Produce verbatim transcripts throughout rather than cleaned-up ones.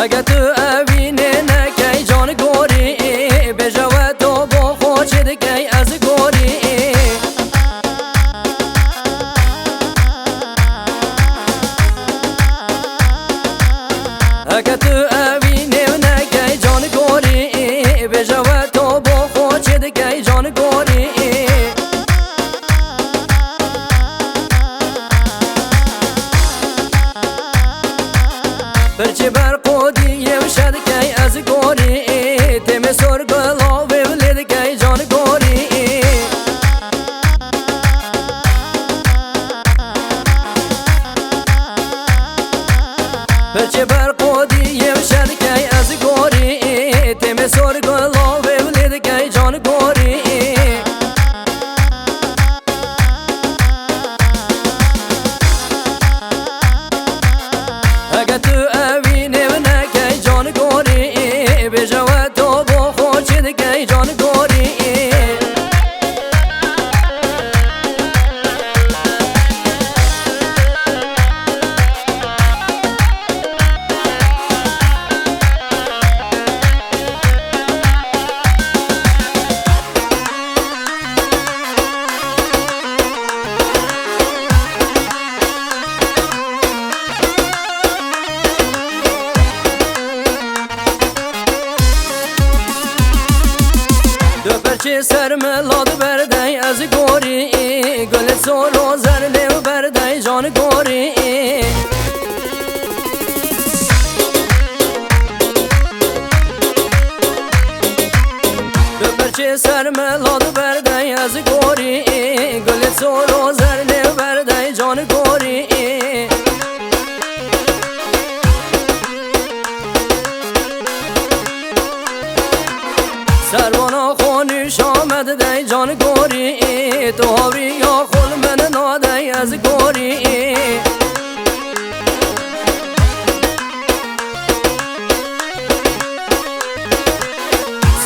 Heke tu evînê nekey can gorî, bêje we to bo xwe çi dikey ez gorî. Heke tu evînê nekey can gorî, bêje we to bo xwe çi dikey can gorî. Pirçê berqodî yew şedikey ez gorî, têmê sor gula wê lê dikey can gorî. Pirçê berqodî yew şedikey ez gorî, têmê sor gula wê lê dikey can gorî. Heke tu evînê nekey can gorî, bêje we to bo xwe çi dikey can gorî. Du perçê ser mila di berdey ez gorî, gulê sor û zernê û berdey can gorî. Du perçê ser mila di berdey ez gorî, gulê sor û zernê û berdey can gorî. Servana xwe nîşa me didey can gorî, tu hawriya xwe li min nadey ez gorî.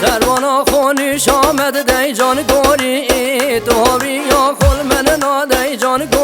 Servana xwe nîşa me didey can gorî, tu hawriya xwe li min nadey can gorî.